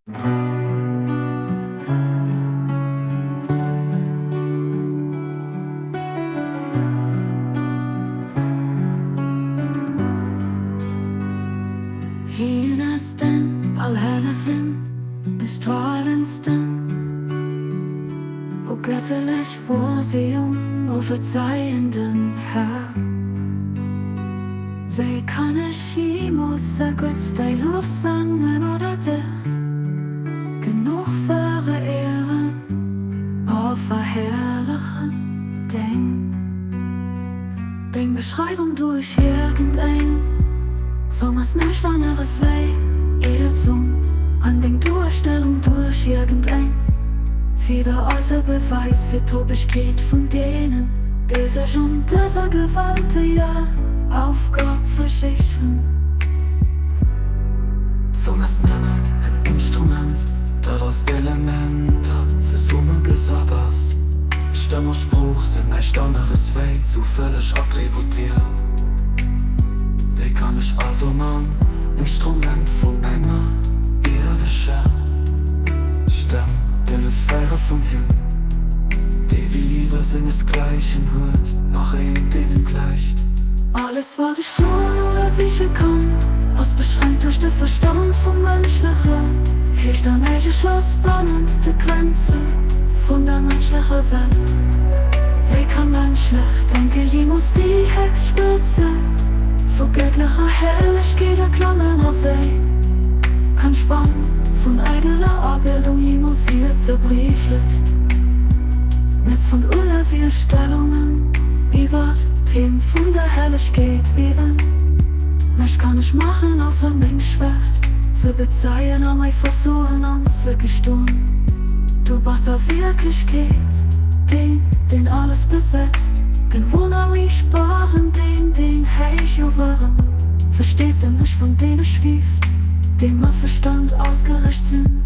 Hien ass den Allherrlechen, de Strahlendsten, O götterlech Vorsehung, o verzeihenden Herr. Wéi kann ech jemols a Gott däi Luef sangen oder dech genuch verehren, o verherrlechen deng Deng Beschreiwung duerch iergendeng Zong ass näischt aneres wéi Iertum, an deng Duerstellung duerch iergendeng Fieder ass e Beweis fir d'Tobegkeet vun deenen, déi sech un dëser gewalteger Aufgab versichen. D'Zong ass nëmmen en Instrument, dat aus Elementer zesummegesat ass. Stëmm a Sprooch sinn näischt aneres wéi zoufälleg Attributer. Wéi kann ech also mam Instrument vun enger ierdescher Stëmm de Lefèvre vun him, dee wieder sengesgläichen huet, nach een, deen him gläicht? Alles wat ech soen oder siche kann, ass beschränkt duerch de Verstand vum mënschleche Heescht an Äigeschloss bannent de Grenze vun der mënschlecher Welt. Wéi ka mënschlech Denke jeemools déi héchst Spëtze vu gëttlecher Herrlechkeet erklammen? A wéi kann d'Spann vun eideler Abildung jeemools hiert zerbriechlecht Netz vun Uelervirstellungen iwwert d'Theme vun der Herrlechkeet wiewen? Näischt kann ech maachen, ausser meng Schwächt ze bezeien a mäi Versoen anzegestoen. Du bass a Wierklechkeet deen, deen alles besetzt, den Wonnerriichtbaren, deen, deen héich iwwerem Versteesdemech vun deene schwieft, déi mat Verstand ausgerëscht sinn.